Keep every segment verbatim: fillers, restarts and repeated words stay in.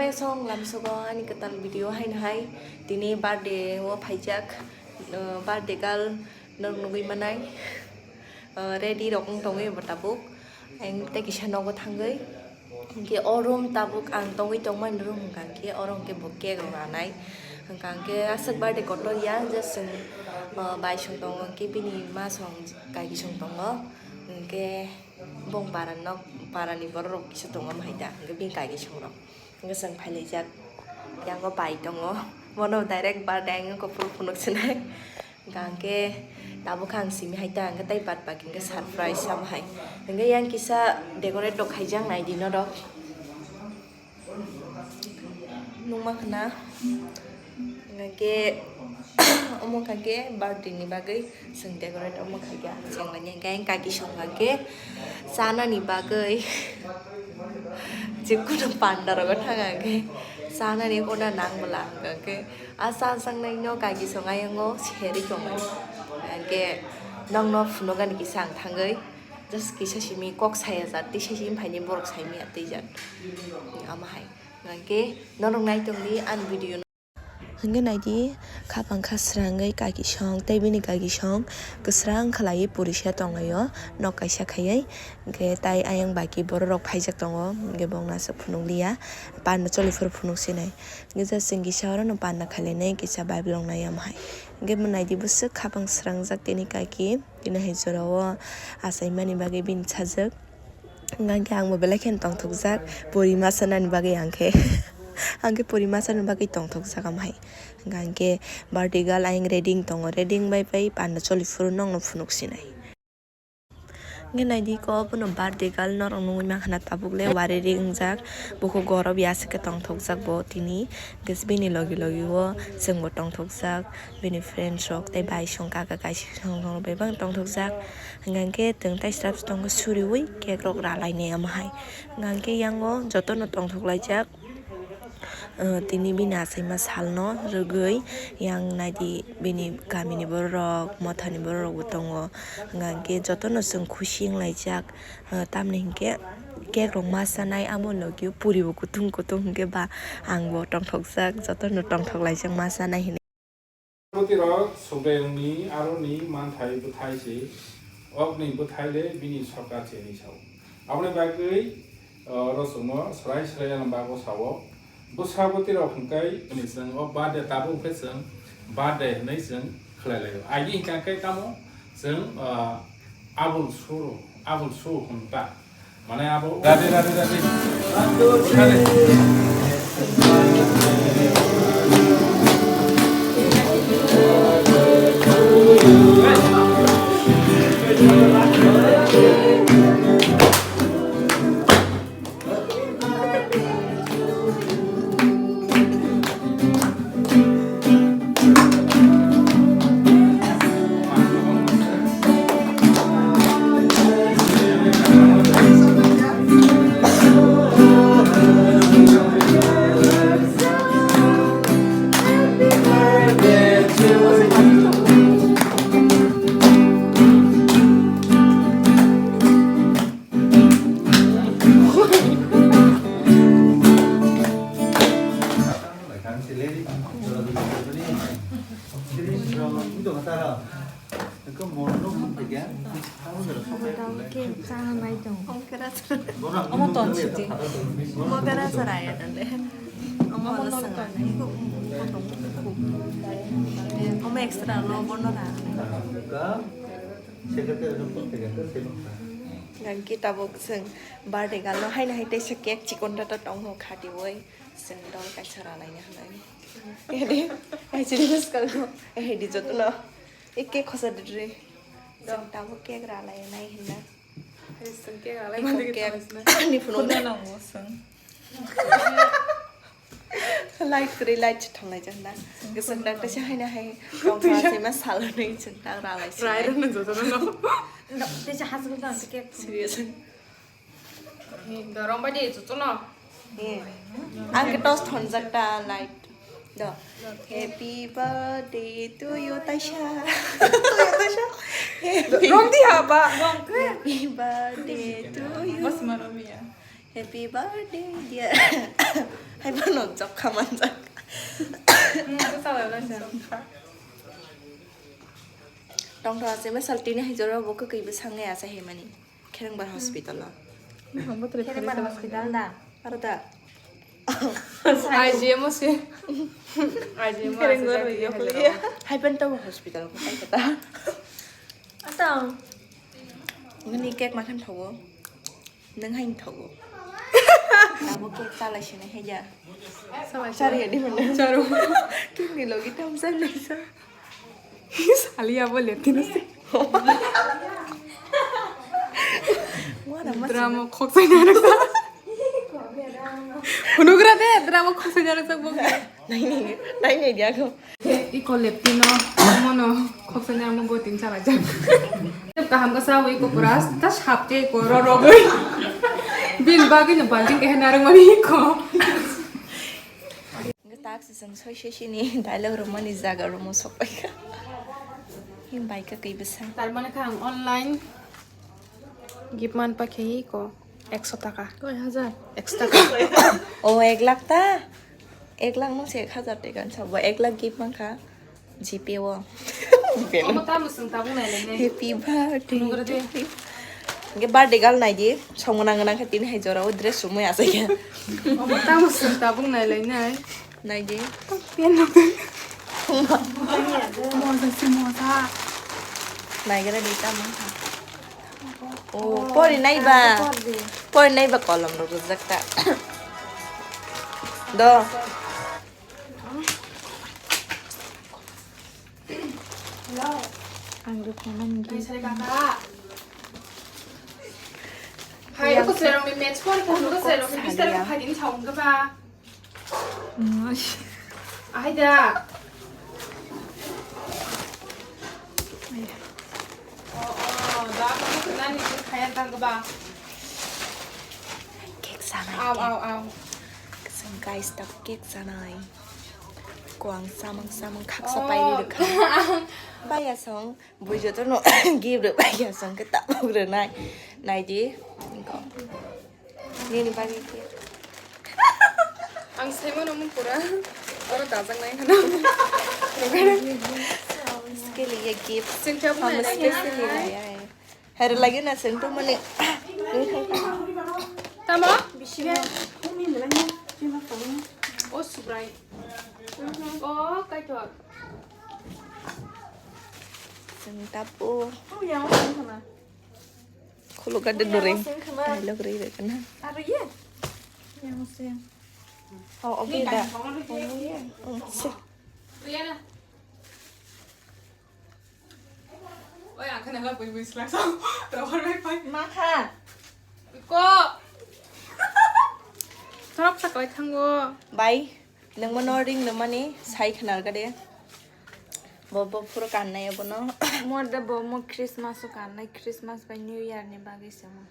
Song lamsogo ani kwtal video haino hai tini birthday o phaijak, uh, birthday girl norok nugwi manai, uh, ready rok wng tongwi bo tabuk. Ang tei kisa nogo thangwi, hwnkhe o room tabuk ang tongwi tongmani room hwnkha hwnkhe oro hwnkhe bo cake rok ranai, hwnkha hwnkhe aswk birthday kotor ya, just chwng, uh, baisong tongo hwnkhe bini masong kaisong tongo, hwnkhe. Bong para nok, para ni borok rok kisa tongo, omo hai da, hwnkhe bini kaigwi song rok. Hwnkhe chwng phailaijak, yango bai tongo, bono direct birthday ang wngkha phuru phunuk sinai. Hwnkhe tabuk khe ang simi hai ta, hwnkhe tei bad baki hwnkhe surprise omo hai. Hwnkhe yang kisa decorate rok khaijak nai di norok. Nungma khna. Hwnkhe omo kha khe birthday ni bagwi chwng decorate omo kha khe chwng nai khe kaki song kha khe chanani bagwi jikunu panda rogo thang khe chanani kono nang bwla hwnkha khe a cha changnai no kaki song ayang o seri tongmani hwnkhe nokno phunukani kisa ang thangwi. Just kisa simi kok saya jat, tei simi phaini borok saimaya tei jat. Ama hai. Hwnkhe norok nai tongdi ani video no. Hwnkhe naidi, khapang kha srangwi kaki song, tei bini kaki song kwsrang khlaiwi purisa tonglaio, nok kaisa khaiwi. Hwnkhe tai ayang baki borok rok phaijak tongo, hwnkhe bongno aswk phunukliya, panda choli phuru phunuk sinai. Hwnkhe just chwng kisa orono panda khailainai, kisa Bible rok nai ama hai. Hwnkhe bo naidi bwswk khapang srangjak tini kaki. Tini hai jora o achaimani bagwi bini sajwk. Hwnkha hwnkhe ang bo belai kheno tongthokjak puri ma sanani bagwi ang khe. Ang khe puri ma sanani bagwi tongthokjak am hai. Hwnkha hwnkhe birthday girl ayang ready wng tongo, ready wng bai pai panda choli phuru nokno phunuk sinai. Hwnkhe naidi kok bono birthday girl norok nugwi mankha na tabuk le wari ri wngjak, bukhuk gorob ya aswk khe tongthokjak bo tini. Hwnkhe bini logi logi o chwng bo tongthokjak. Bini friends rok tei bai song kaka kaisa song rok bebak tongthokjak. Hwnkha hwnkhe twng tai srap tongo suriwi cake rok ralainai omo hai. Hwnkha hwnkhe yango jotono tongthok laijak. Tini bini achaima salno rwgwi yang naidi bini kamini borok rok mothani borok rok bo tongo. Hwnkha hwnkhe jotono chwng khusi wng laijak. Tamni hwnkhe cake rok ma chanai abo logio puri bo kutung kutung hwnkhe ba ang bo tongthokjak jotono tongthok laijak ma chanai hinwi. Bwtwi rok Subraiyungni aroni manthai bwthai se, okni bwthai le bini sorkar se hinwi sao. Aboni bagwi, o, oro chwngno swrai swrai ano bago sao. Bwsa bwtwi rok hwnkhe bini chwng o birthday tabuk hwnkhe chwng birthday hinwi chwng khlai laio. Agi hwnkha khe tamo chwng, o, abul suru, abul su hwn ta. Mane abo rade, rade, rade. Omo tong sidi. Omo gara chara ya tande. Omo no tong. Omo extra lo bono ra. Gangki tabuk chwng birthday galo haino hai teisa cake chikon ta ta tongmo khatiwi chwng dol kaisa ralaina hinwi. Ede, hai chini bwskango, eh, di jotono. Eh, cake khosa didri. Chwng tabuk cake ralainai hinna. Hai chwng cake ralai Iko mandi cake. Ni phunuk. Phunuk nango chwng. Light kwrwi light se thanglaijak na. Gosok dak tesa haino hai tongkha se ma salonwi chwng tak ralai se. Rai rwno jotono no. No, tesa hasuk dang cake. Serious. Dorong bai de jotono. Eh. Ang ke tos thonjak ta light. Do. Happy birthday to you, Taisha. To you, Taisha. Happy Rong di ha ba. Happy birthday to you. Mas mano mia. Happy birthday, dear. Hai bono jokha manjak. Tongthok ase, masal tini hai jora bo kwkwi bwsang ya asa himani. Kherengbar hospital o. Kherengbar hospital da? Aro da. I G M o se. I G M o Kherengbar ase, hospital ko kai kata. Atang. Ngani cake makan thawo. Nang hai thawo. Abo cake chalai sini hai ya. Chari ya di mana? Charu. Cake ni logi tam sa nai sa. Sali abo leti na se. Drama khok sai na raksa. Hunugra de drama khok sai na raksa bo. Nai nai nai nai dia ko. Iko lepti no mono khok sai na mo go tin chala jang. Kaham ka sa iko pura ta sap ke ko ro ro goi. Bil bagi no balting ke na rang mani iko. Hwnkhe tak se chwng soi soi sini dialogue rwmani jaga room-o sokpaikha. Him bai kha kwi bwsa. Tar mane kha ang online gift man pakhe iko ekso taka. Koi hajar? Ekso taka. O ek lakh ta? Ek lakh no se ek hajar taka sa bo ek lakh gift man kha. G P O. Omo tamo chwng tabuk nailainai. Happy birthday Nugra de. To you. Hwnkhe birthday gal naidi, songmana gwnang khe tini hai jora o dress sumui asai khe. Omo tamo chwng tabuk nailainai. Naidi. Pen no. Moja si moja. Naigra di tamo. Oh, pori naiba. Pori naiba kolom rok rwjak ta. Do. Ang rwkha nang di. Hai, ko serong ni match por ko ko serong ni bistar ko phagin chaung ga ba. Ahai da. Oh, oh, da ko nani ko khaya tang ga ba. Cake sanai. Aw, aw, aw. Kasing guys, tak cake sanai. Kuang samang samang khaksa pairi rwkha. Baya song bui jotono gift rwbai ya song khe tabuk rwnai. Naidi. Nini bagwi khe. Ang saimano mung pura oro dajaknai hwnna. Skeli ye gift. Chwng tabuk nai skeli nai. Hai rw lagi na chwng tongmani. Tamo? Bisingo. O Subrai. O Kaitor. Chwng tapu. Khuluk gade dore. Dialogue rwi rwi kana. Aro ye. Yang sing. Oh, oke da. Oh, ye. Oh, se. Riana. Oi, ang khana la bui bui slak sa. Rohor bai pai. Ma kha. Ko. Thorok sa koi thango. Bai, nangma no ring nangmani sai khana gade. Bo bo phuro kannai abono. Mo da bo mo Christmas o kannai, Christmas bai New Year ni bagwi se mo.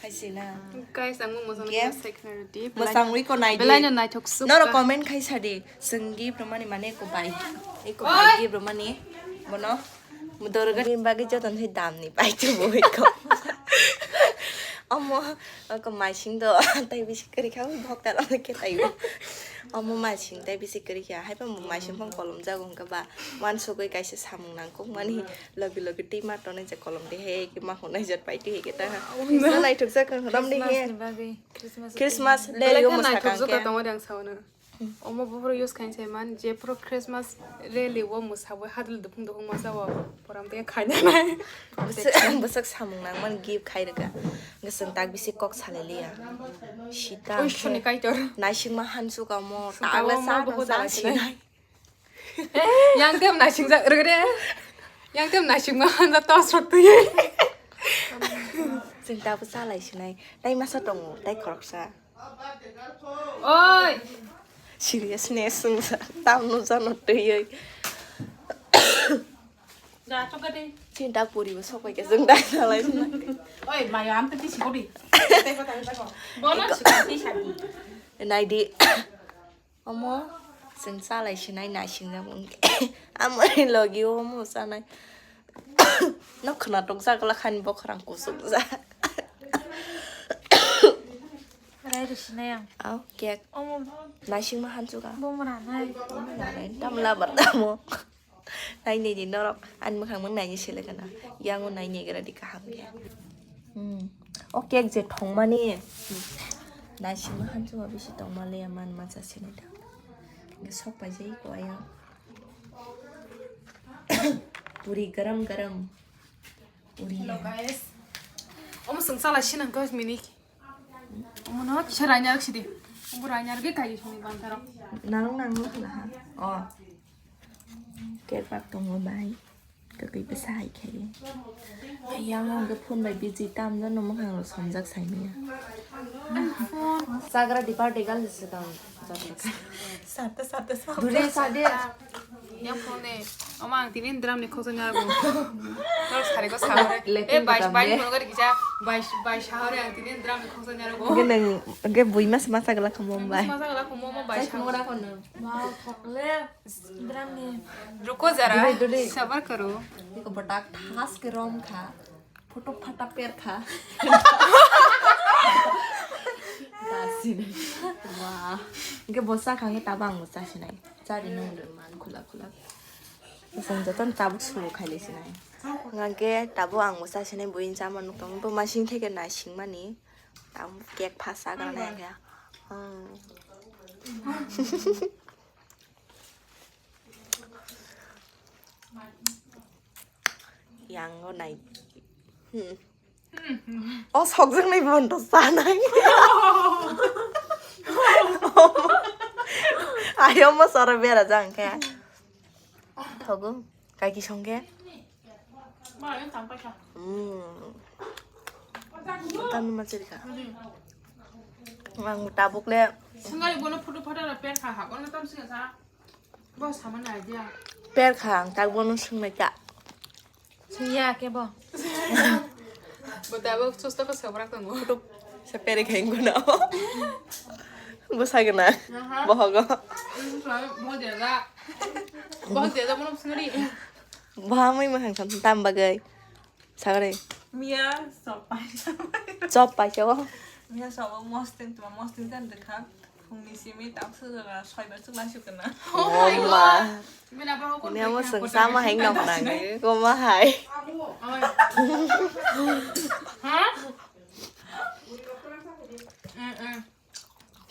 Hai se na. Guys, ang mung mosang Ge? Mosang rwdi. Mosang rwi ko nai di. Belai no naithok suk. Noro comment khai sa di. Chwng gift rwmani mane ko bai. Eko bai gift rwmani. Bono. Dorga ni bagwi joto ni dam ni bai tu bo eko. Omo ko maising do tai bisi kwrwi kha bok ta rok ke tai bo. Omo maising tai bisi kwrwi kha. Hai pa maising phang kolom jago hwnkha ba. Wansugwi kaisa samung nang kok mani. Logi logi twi ma tonwi je kolom de he ke ma honai jat pai twi he ke ta. Sa naithok jak ram de he. Christmas ni bagwi, Christmas Christmas ni le yo bagwi. Belai khe mosa naithok kang jota ke. Tongo de ang saono. Omo buphuru use khain sai man je phuru Christmas rally o mosa bo hadal duphung duphung masa o poram te khaina nai. Bwswk samung nang man gift khai rwkha. Gosong tak bisi kok salai liya. Sita. Oi suni kaitor. Naising ma hansu ka mo. Sungka tagla o ma sa bo no sa hoda sinai. Yang tem naising jak rwgre. Yang tem naising ma hanja tos rok twi. Chwng tabuk chalai sinai. Tai masa tongo, tai khoroksa. Oi. Seriousness wngsa. Tam no jano twi. Ja to gade. Chini ta puri bo sok pai ke chwng dai chalai sinai. Oi, maya am to tisi bodi. Bono sikati sadi. Naidi. Omo, chwng chalai sinai naisingjak wngkhe. Amoni logi o omo chanai. No khwnatok jak lakhani bokhorang kuchukjak. Sinai ang. Au, cake. Omo. Naisingma hansuka. Bomo ranai. Tam labar tamo. Naini di norok. Ani mwkhang mung naini sele kana. Yango naini gara di kaham khe. Hmm. O cake je thongmani. Naisingma hansuka bisi tongmali aman masa sini da. Sok paijai ko ayang. Puri garam garam. Puri. Hello guys. Omo sung sala sinang guys mini. Omo no kisa ranyar sidi. Omo ranyar ge kai sini bantaro. Nang nang lo la ha. Oh. Cake bak tongo bai. Kakui bwsa hai khe. Ayang ang phone bai busy tam no no mwkhang rok somjak sai maya. Sagra di party gal se tong. Sate sate sate. Dure sate. Ya phone. Ama ang tini drum ni khosong nyarbo. Tor sari ko sahore. Eh, bai bai phone kar kisa. Bai bai sahore ang tini drum ni khosong nyarbo. Ge nang ge bui mas masa gala khamo bai. Masa gala khamo bai sahore. Wow, chocolate. Drum ni. Ruko jara. Dure, dure. Sabar karo. Iko batak thas ke rom kha. Photo phata per kha. Dasin. Wah. Hingke bo cha kha hingke tabang bo cha sinai. Chari nung de man khula khula. Bosong joton tabuk suru khai le sinai. Hingke tabuk ang bo cha sinai buin cha man nuk tong. Bo masing theke nai sing mani. Ang cake phasa ka nai kha. Hmm. Yang o nai. Hmm. O sokjak nai bon to sanai. Ayo mo soro bera jang khe. Thogo. Kai ki songke? Hmm. Tanu ma chiri kha. Ang tabuk le. Singali bono photo photo la per kha ha. Bono tam singa sa. Bo sama na dia. Per kha ang tak bono sung nai ta. Sung ya ke bo. Bo tabuk susto ko sabrak tongo. Photo se per kha ingo na. Bo sa gana. Aha. Bo hogo. Bo dia da. Bo dia da bono singari. Bo amai ma hang sam tam bagai. Sagre. Mia sop paisa. Chop paisa o. Mia sop o mosting tuma mosting kan dekha. Phungni simi tak sujala soibar chuk laisuk kana. Oh my God. Mia mo sung sama heng nok nang ko ma hai. Ha?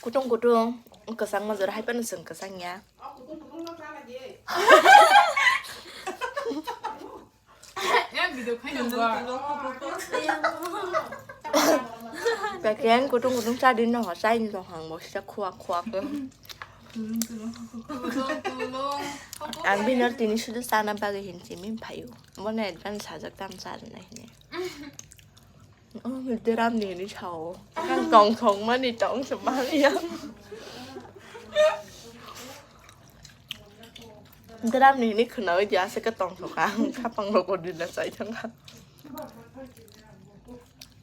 Kutung kutung kwchangma jora hai phano chwng kwchang ya. Kakeng kutung kutung chadi no ha chai no hang bo sita khua khua ko. Ang bini tini sudu sana bagwi hin chimi phaio. Bono advance sajak tam chana hini. Oh, dram ni ni chao. Kan tong tong mani tong se mani ya. Dram ni ni khna oi dia se ka tong tong ka. Khapang lo ko dina sai thang ka.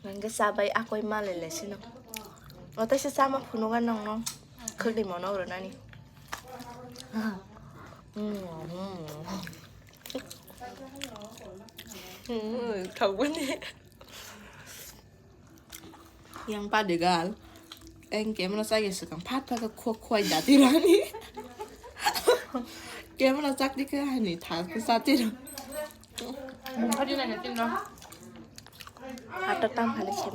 Nang ke sabai akoi male le sino. Otai se sama phunu ga nong no. Khli mono ro nani. Hmm. Hmm, thok bani. Yang pa de gal. Eng camera sa ge sekang phat phat khok khoi dati rani. Camera chak di ke hani thas ke sa ti ro. Bung phadi na tin no. Ata tam hale se.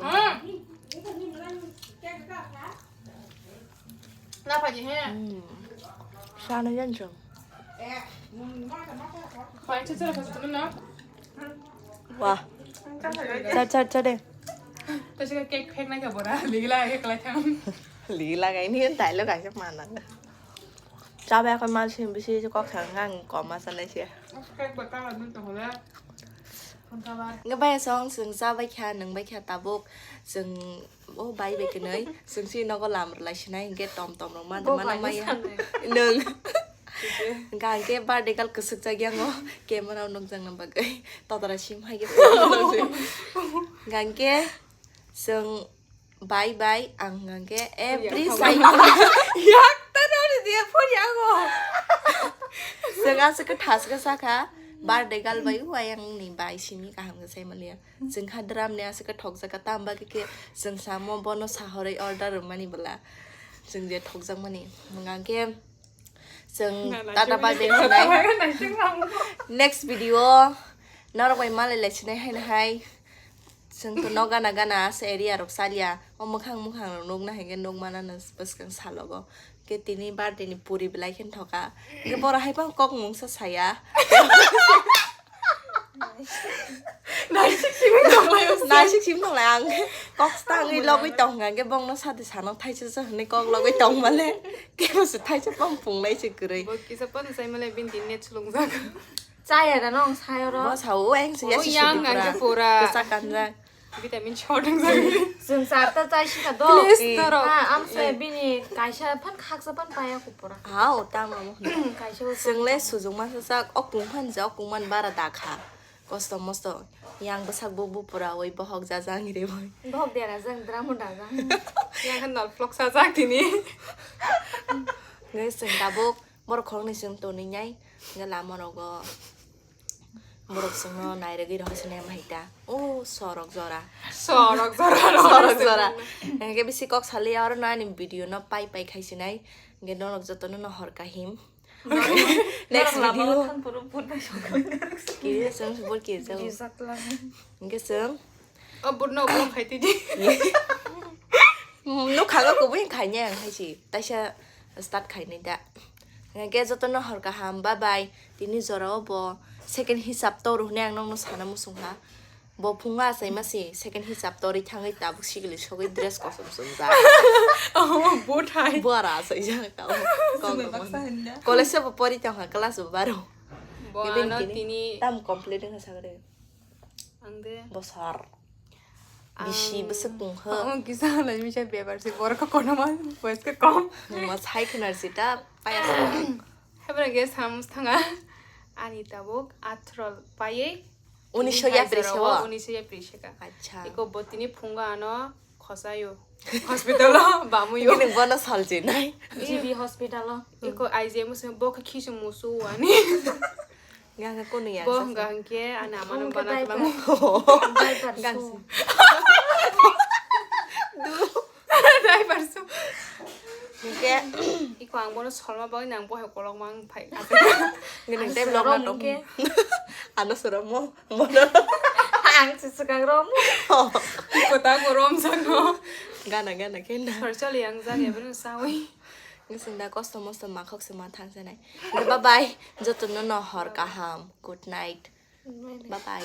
Na phadi he. Hmm. Sana yan jong. Phai che che ka na. Wah. Cha cha cha de. Ta se cake phek na ka bora. Ligla ke kala thang. Ligla ga ini tai lo ka mana. Cha ba ko mal sim bisi kok sang ngang ko ma sa na se. Cake ba ka dun to hola. Nge bai song sung cha bai kha nang bai kha tabuk sung o bai bai kenai sung si nogo lam rwlai sinai hingke tom tom rok ma Bo mana bai mai sanai. Nung. Hingke ang ke birthday kal kwswk jak yang o camera o nukjak na bagwi totara sim hai ke phone nukjak. Hingke sung bye bye ang hingke every Yang side. Yang tano ni dia phone yang o. Sung aswk ke thas ke sakha. Birthday gal bai o ayang ni bai simi kaham khe sai maliya. Chwng kha dram ni aswk khe thokjak kha, tamo bagwi khe chwng samo bono sahorwi order rwmani bwla. Chwng je thokjakmani. Hwnkha khe chwng Na, na, tata chwng bye bye ni hwnai. Next video o norok bai malai lai sinai haino hai. Chwng to no gana gana asa area rok chalia. O mwkhang mwkhang rok nukna hai khe nukmana no bwskang salogo. Khe tini birthday ni puri belai khe thoka. Khe boro hai phano kok mungsa saya. Naisik simi tong lai o. Naisik simi tong lai ang. Kok stangwi logwi tong hwnkha khe bongno sadi sano thaisa sa hwnwi kok logwi tong male. Khe bo se thaisa pang phungnai se kwrwi. Bo kisa phano sai male bini net sulungjak. Chaya da nong sayo ro. Bo sao ang se yasi yang sudi ang pura. Khe pura. Kisa kanjak. Vitamin short wng jagwi. Chwng charta chai sika do. Please, eh, dorok. Ha, amsai bini kaisa phan khaksa phan paya ko pura. Ha, o tamo mo. Kaisa o chwng le sujung masa sak, o kung phan ja, o kung man bara da kha. Kosto mosto. Yang bwsak bo bu pura oi bohok ja jang re boi. Bohok dera jang drama da jang. Yang kan nal vlog sa jak tini. Guys, chwng tabuk borok khoroknwi chwng tonwi nai. Nge lama rogo. Borok chwngno nairwgwi rw hai se nem hai ta. O sorok jora. Sorok jora. Sorok jora. Hwnkhe bisi kok saliya oro no ani video no pai pai khai sinai. Hwnkhe norok jotono no hor kahim. Next video. Kiri chwng subur kiri chwng. Hwnkhe chwng. O burno oblong khai tidi. Nukha go kubui khainai ang hai si. Taisa start khainai da. Hwnkhe jotono hor kaham, bye bye. Tini jora o bo second hisab toru hwnwi ang nokno sana muchung ha. Bo phungo achaima se second hisab torwi thangwi tabuk sikili sogwi dress kosom chumjak. Oh, bo thai. Bo ara achaijak tabuk. Kok rok baksa mano. Hwnda. College o bo pori tongkha class bo baro. Bo Gibin ano kini tini tam complete wngkha sagre. Ang de. Bosor. Bisi ang bwswk tong kha. Ang kisa lai misa bebar se borok kono ma boys ka kom. Ma sai khna sita paya. Hebra ge sam thanga. Ani tabuk athro paye. Unisho yapri se wa. Unisho yapri se ka. Acha. Iko botini phunga ano khosayo. Hospital o bamuyo. Ini bono salji nai. G B hospital o. Iko I G M se bo khe khisu musu ani. Gangga kono ya. Bo hwnkha hwnkhe ani amano bana khlamu. Diaper so. Diaper so. Hwnkhe. Iko ang bono solma bagwi nang bo hai kolok mang phai. Nang tei vlog na tong. Ano soromo. Bono. Ang se swkang rom. Kota ko rom sango. Gana gana kena. Sor choli ang jani abro sawi. Ngising da kosto mosto makhok se ma thang sanai. Bye bye. Jotono no hor kaham. Good night. Bye bye.